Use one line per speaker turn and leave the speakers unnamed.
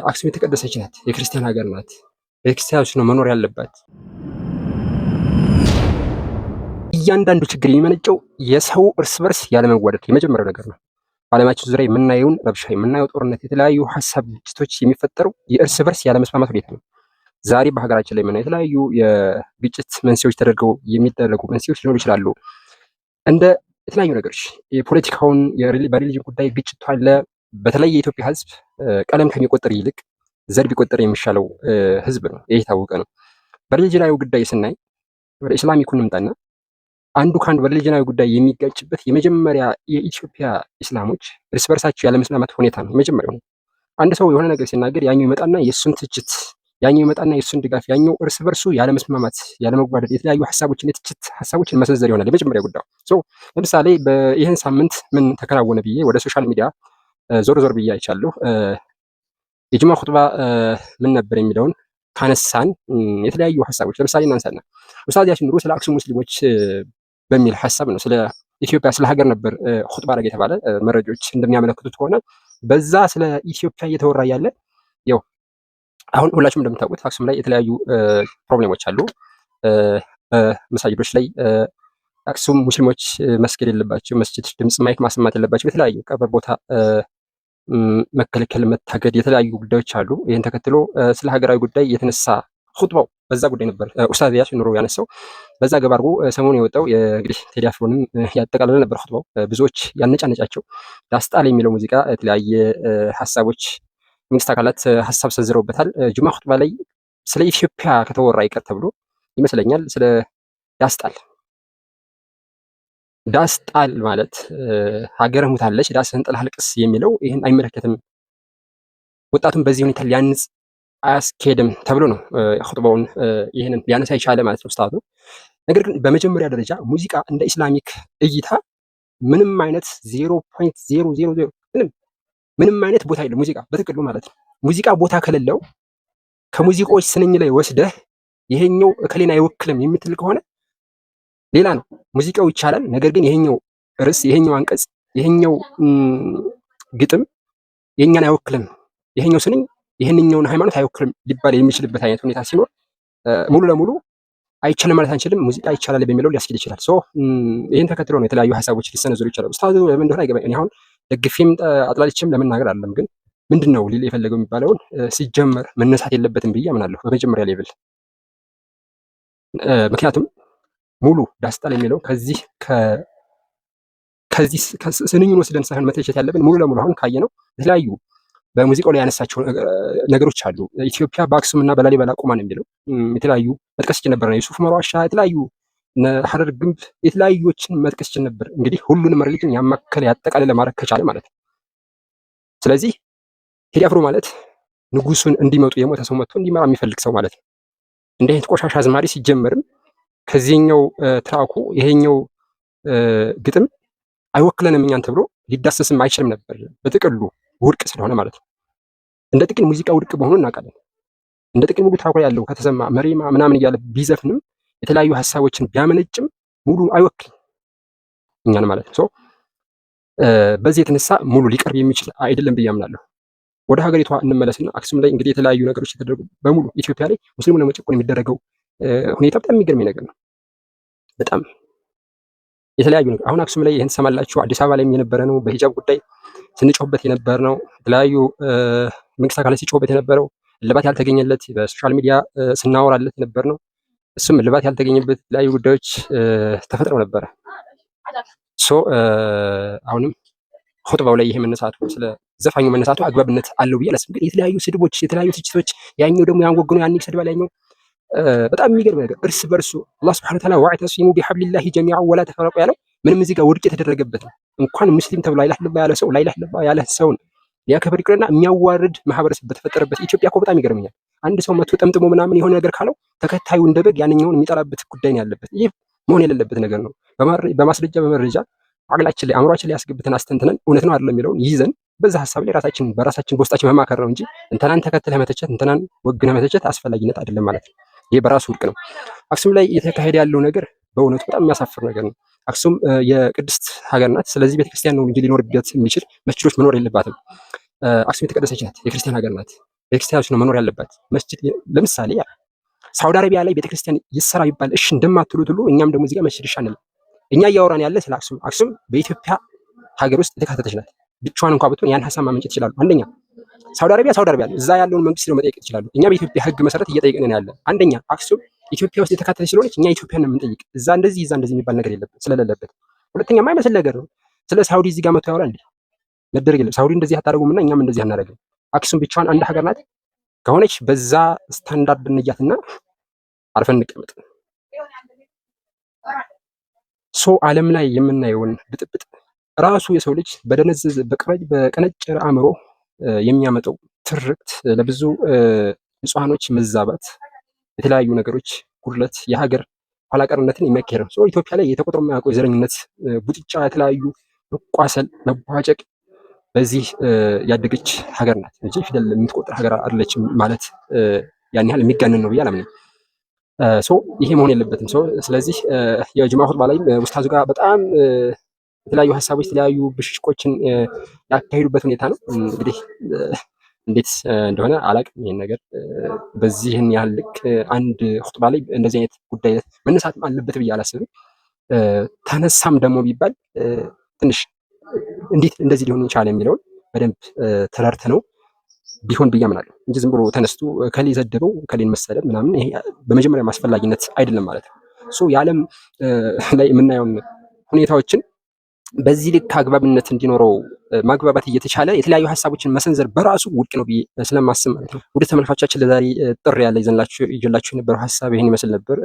አክሱም የተቀደሰች ናት፣ የክርስቲያን ሀገር ናት። ቤተክርስቲያኖች ነው መኖር ያለባት። እያንዳንዱ ችግር የሚመነጨው የሰው እርስ በርስ ያለመዋደድ የመጀመሪያው ነገር ነው። በዓለማችን ዙሪያ የምናየውን ረብሻ፣ የምናየው ጦርነት፣ የተለያዩ ሀሳብ ግጭቶች የሚፈጠሩ የእርስ በርስ ያለመስማማት ሁኔታ ነው። ዛሬ በሀገራችን ላይ የምናየው የተለያዩ የግጭት መንስኤዎች ተደርገው የሚደረጉ መንስኤዎች ሊኖሩ ይችላሉ። እንደ የተለያዩ ነገሮች የፖለቲካውን በ religion ጉዳይ ግጭቱ አለ። በተለይ የኢትዮጵያ ሕዝብ ቀለም ከሚቆጥር ይልቅ ዘር ቢቆጥር የሚሻለው ሕዝብ ነው። ይህ የታወቀ ነው። በሪሊጅናዊ ጉዳይ ስናይ ወደ Islamic ኩ እንምጣና አንዱ ከአንዱ በሪሊጅናዊ ጉዳይ የሚጋጭበት የመጀመሪያ የኢትዮጵያ ኢስላሞች እርስ በርሳቸው ያለመስማማት ሁኔታ ነው። የመጀመሪያው ነው። አንድ ሰው የሆነ ነገር ሲናገር ያኛው ይመጣና የእሱን ትችት፣ ያኛው ይመጣና የእሱን ድጋፍ፣ ያኛው እርስ በርሱ ያለመስማማት፣ ያለመጓደድ፣ የተለያዩ ሀሳቦችን የትችት ሀሳቦችን መሰንዘር ይሆናል የመጀመሪያ ጉዳዩ። So ለምሳሌ ይህን ሳምንት ምን ተከናወነ ብዬ ወደ social media ዞር ዞር ብዬ አይቻለሁ። የጅማ ኹጥባ ምን ነበር የሚለውን ካነሳን የተለያዩ ሀሳቦች ለምሳሌ እናንሳና ኡስታዝ ያሲን ኑሩ ስለ አክሱም ሙስሊሞች በሚል ሀሳብ ነው ስለ ኢትዮጵያ ስለ ሀገር ነበር ኹጥባ አደረገ የተባለ። መረጃዎች እንደሚያመለክቱት ከሆነ በዛ ስለ ኢትዮጵያ እየተወራ ያለ ያው አሁን ሁላችሁም እንደምታውቁት አክሱም ላይ የተለያዩ problem ኦች አሉ። በመሳጅዶች ላይ አክሱም ሙስሊሞች መስገድ የለባቸው፣ መስጅድ ድምጽ mic ማሰማት የለባቸው፣ የተለያዩ ቀብር ቦታ መከልከል፣ መታገድ፣ የተለያዩ ጉዳዮች አሉ። ይህን ተከትሎ ስለ ሀገራዊ ጉዳይ የተነሳ ኹጥባው በዛ ጉዳይ ነበር ኡስታዝ ያሲን ኑሩ ያነሳው። በዛ ገባ አድርጎ ሰሞኑን የወጣው እንግዲህ ቴዲ አፍሮንም ያጠቃለለ ነበር ኹጥባው። ብዙዎች ያነጫነጫቸው ዳስጣል የሚለው ሙዚቃ የተለያየ ሀሳቦች መንግስት አካላት ሀሳብ ሰንዝረውበታል። ጁማ ኹጥባ ላይ ስለ ኢትዮጵያ ከተወራ ይቀር ተብሎ ይመስለኛል ስለ ዳስጣል፣ ዳስጣል ማለት ሀገር ሙታለች ዳስህን ጥለህ አልቅስ የሚለው ይህን አይመለከትም። ወጣቱን በዚህ ሁኔታ ሊያንጽ አያስኬድም ተብሎ ነው ኹጥባውን ይህንን ሊያነሳ የቻለ ማለት ነው ኡስታዙ። ነገር ግን በመጀመሪያ ደረጃ ሙዚቃ እንደ Islamic እይታ ምንም አይነት 0.000 ምንም ምንም አይነት ቦታ የለው ሙዚቃ በጥቅሉ ማለት ነው። ሙዚቃ ቦታ ከሌለው ከሙዚቃዎች ስንኝ ላይ ወስደህ ይሄኛው እከሌን አይወክልም የምትል ከሆነ ሌላ ነው። ሙዚቃው ይቻላል፣ ነገር ግን ይሄኛው ርዕስ፣ ይሄኛው አንቀጽ፣ ይሄኛው ግጥም የኛን አይወክልም፣ ይሄኛው ስንኝ ይሄንኛውን ሃይማኖት አይወክልም ሊባል የሚችልበት አይነት ሁኔታ ሲኖር ሙሉ ለሙሉ አይቻልም ማለት አንችልም። ሙዚቃ ይቻላል በሚለው ሊያስኬድ ይችላል። So ይህን ተከትሎ ነው የተለያዩ ሀሳቦች ሊሰነዘሩ ይችላሉ። ኡስታዙ ለምን እንደሆነ አይገባኝ። እኔ አሁን ደግፌም አጥላልቼም ለመናገር አይደለም፣ ግን ምንድን ነው ሊል የፈለገው የሚባለውን ሲጀመር መነሳት የለበትም ብዬ አምናለሁ በመጀመሪያ level። ምክንያቱም ሙሉ ዳስጣል የሚለው ከዚህ ስንኙን ወስደን ሳይሆን መተቸት ያለብን ሙሉ ለሙሉ አሁን ካየነው የተለያዩ በሙዚቃው ላይ ያነሳቸው ነገሮች አሉ። ኢትዮጵያ በአክሱም እና በላሊበላ ቆማ ነው የሚለው የተለያዩ መጥቀስ ይችል ነበር። የሱፍ ዑመር ዋሻ፣ የተለያዩ ሀረር ግንብ፣ የተለያዩዎችን መጥቀስ ይችል ነበር። እንግዲህ ሁሉንም religion ያማከለ ያጠቃለለ ማድረግ ከቻለ ማለት ነው። ስለዚህ ቴዲ አፍሮ ማለት ንጉሱን እንዲመጡ የሞተ ሰው መጥቶ እንዲመራ የሚፈልግ ሰው ማለት ነው። እንዲህ አይነት ቆሻሻ አዝማሪ ሲጀመርም ከዚህኛው track ኡ ይሄኛው ግጥም አይወክለንም እኛን ተብሎ ሊዳሰስም አይችልም ነበር በጥቅሉ ውድቅ ስለሆነ ማለት ነው። እንደ ጥቅል ሙዚቃ ውድቅ መሆኑን እናውቃለን። እንደ ጥቅል ሙሉ track ኡ ያለው ከተሰማ መሪማ ምናምን እያለ ቢዘፍንም የተለያዩ ሀሳቦችን ቢያመነጭም ሙሉ አይወክልም እኛን ማለት ነው። በዚህ የተነሳ ሙሉ ሊቀርብ የሚችል አይደለም ብዬ አምናለሁ። ወደ ሀገሪቷ እንመለስና አክሱም ላይ እንግዲህ የተለያዩ ነገሮች የተደረጉ በሙሉ ኢትዮጵያ ላይ ሙስሊሙን ለመጨቆን የሚደረገው ሁኔታ በጣም የሚገርም ነገር ነው። በጣም የተለያዩ ነገር አሁን አክሱም ላይ ይህን ትሰማላችሁ። አዲስ አበባ ላይም የነበረ ነው። በሂጃብ ጉዳይ ስንጮህበት የነበረ ነው። የተለያዩ መንግስት አካላት ሲጮህበት የነበረው እልባት ያልተገኘለት በ social media ስናወራለት የነበር ነው። እሱም እልባት ያልተገኘበት የተለያዩ ጉዳዮች ተፈጥረው ነበረ። So አሁንም ኹጥባው ላይ ይሄ መነሳቱ ስለ ዘፋኙ መነሳቱ አግባብነት አለው ብዬ አላስብም። ግን የተለያዩ ስድቦች፣ የተለያዩ ትችቶች ያኛው ደግሞ ያን ወግኖ ያን ይሰድባል ያኛው በጣም የሚገርም ነገር እርስ በርሱ አላህ سبحانه وتعالى واعتصموا بحبل الله جميعا ولا تفرقوا ያለው ምንም እዚህ ጋር ውድቅ የተደረገበት ነው። እንኳን ሙስሊም ተብሎ لا إله إلا الله ያለ ሰው لا إله إلا الله ያለ ሰውን ሊያከብር ይቅርና የሚያዋርድ ማህበረሰብ በተፈጠረበት ኢትዮጵያ እኮ በጣም ይገርመኛል። አንድ ሰው መቶ ጠምጥሞ ምናምን የሆነ ነገር ካለው ተከታዩ እንደ በግ ያንኛውን የሚጠላበት ጉዳይ ነው ያለበት። ይህ መሆን የሌለበት ነገር ነው። በማስረጃ በመረጃ አቅላችን ላይ አእምሯችን ላይ ያስገብተን አስተንትነን እውነት ነው አይደለም የሚለውን ይዘን በዛ ሀሳብ ላይ ራሳችን በራሳችን በውስጣችን መማከር ነው እንጂ እንትናን ተከትለህ መተቸት እንትናን ወግነህ መተቸት አስፈላጊነት አይደለም ማለት ነው። ይህ በራሱ ውድቅ ነው። አክሱም ላይ እየተካሄደ ያለው ነገር በእውነቱ በጣም የሚያሳፍር ነገር ነው። አክሱም የቅድስት ሀገር ናት። ስለዚህ ቤተክርስቲያን ነው እንጂ ሊኖርበት የሚችል መስጂዶች መኖር የለባትም። አክሱም የተቀደሰች ናት፣ የክርስቲያን ሀገር ናት። ቤተክርስቲያኖች ነው መኖር ያለባት። መስጂድ ለምሳሌ ሳውዲ አረቢያ ላይ ቤተክርስቲያን ይሰራ ቢባል እሺ እንደማትሉት ሁሉ እኛም ደግሞ እዚህ ጋር መስጂድ እሺ አንልም። እኛ እያወራን ያለ ስለ አክሱም። አክሱም በኢትዮጵያ ሀገር ውስጥ የተካተተች ናት። ብቻዋን እንኳ ብትሆን ያን ሀሳብ ማመንጨት ይችላሉ። አንደኛ ሳውዲ አረቢያ ሳውዲ አረቢያ እዛ ያለውን መንግስት ነው መጠየቅ ይችላሉ። እኛ በኢትዮጵያ ሕግ መሰረት እየጠየቅን ነው ያለ። አንደኛ አክሱም ኢትዮጵያ ውስጥ የተካተተች ስለሆነች እኛ ኢትዮጵያን ነው የምንጠይቅ። እዛ እንደዚህ እዛ እንደዚህ የሚባል ነገር የለበት ስለሌለበት። ሁለተኛ የማይመስል ነገር ነው። ስለ ሳውዲ እዚህ ጋር መጥቶ ያወራል እንዴ? መደረግ የለም። ሳውዲ እንደዚህ አታደርጉም እና እኛም እንደዚህ አናደርግም። አክሱም ብቻዋን አንድ ሀገር ናት ከሆነች በዛ ስታንዳርድ እንያትና አርፈን እንቀመጥ። So ዓለም ላይ የምናየውን ብጥብጥ ራሱ የሰው ልጅ በደነዘዘ በቀነጨረ አእምሮ የሚያመጣው ትርክት ለብዙ ንጹሐኖች መዛባት፣ የተለያዩ ነገሮች ጉድለት፣ የሀገር ኋላቀርነትን የሚያካሄድ ነው። ኢትዮጵያ ላይ የተቆጥሮ የማያውቀው የዘረኝነት ቡጥጫ፣ የተለያዩ መቋሰል፣ መቧጨቅ በዚህ ያደገች ሀገር ናት እንጂ ፊደል የምትቆጥር ሀገር አይደለችም ማለት ያን ያህል የሚጋነን ነው ብዬ አላምንም። So ይሄ መሆን የለበትም። So ስለዚህ የጅማ ሁጥባ ላይም ኡስታዙ ጋር በጣም የተለያዩ ሀሳቦች የተለያዩ ብሽሽቆችን ያካሄዱበት ሁኔታ ነው። እንግዲህ እንዴት እንደሆነ አላቅም። ይሄን ነገር በዚህን ያህል ልክ አንድ ሁጥባ ላይ እንደዚህ አይነት ጉዳይ መነሳትም አለበት ብዬ አላስብም። ተነሳም ደግሞ ቢባል ትንሽ እንዴት እንደዚህ ሊሆን ይቻላል የሚለውን በደንብ ተረድተን ነው ቢሆን ብዬ አምናለሁ እንጂ ዝም ብሎ ተነስቶ ከሌ ዘደበው ከሌን መሰደብ ምናምን ይሄ በመጀመሪያ አስፈላጊነት አይደለም ማለት ነው። So የዓለም ላይ የምናየውን ሁኔታዎችን በዚህ ልክ አግባብነት እንዲኖረው ማግባባት እየተቻለ የተለያዩ ሀሳቦችን መሰንዘር በራሱ ውድቅ ነው ብዬ ስለማስብ ማለት ነው። ውድ ተመልካቾቻችን ለዛሬ ጥሪ ያለ ይዤላችሁ የነበረው ሀሳብ ይህን ይመስል ነበር።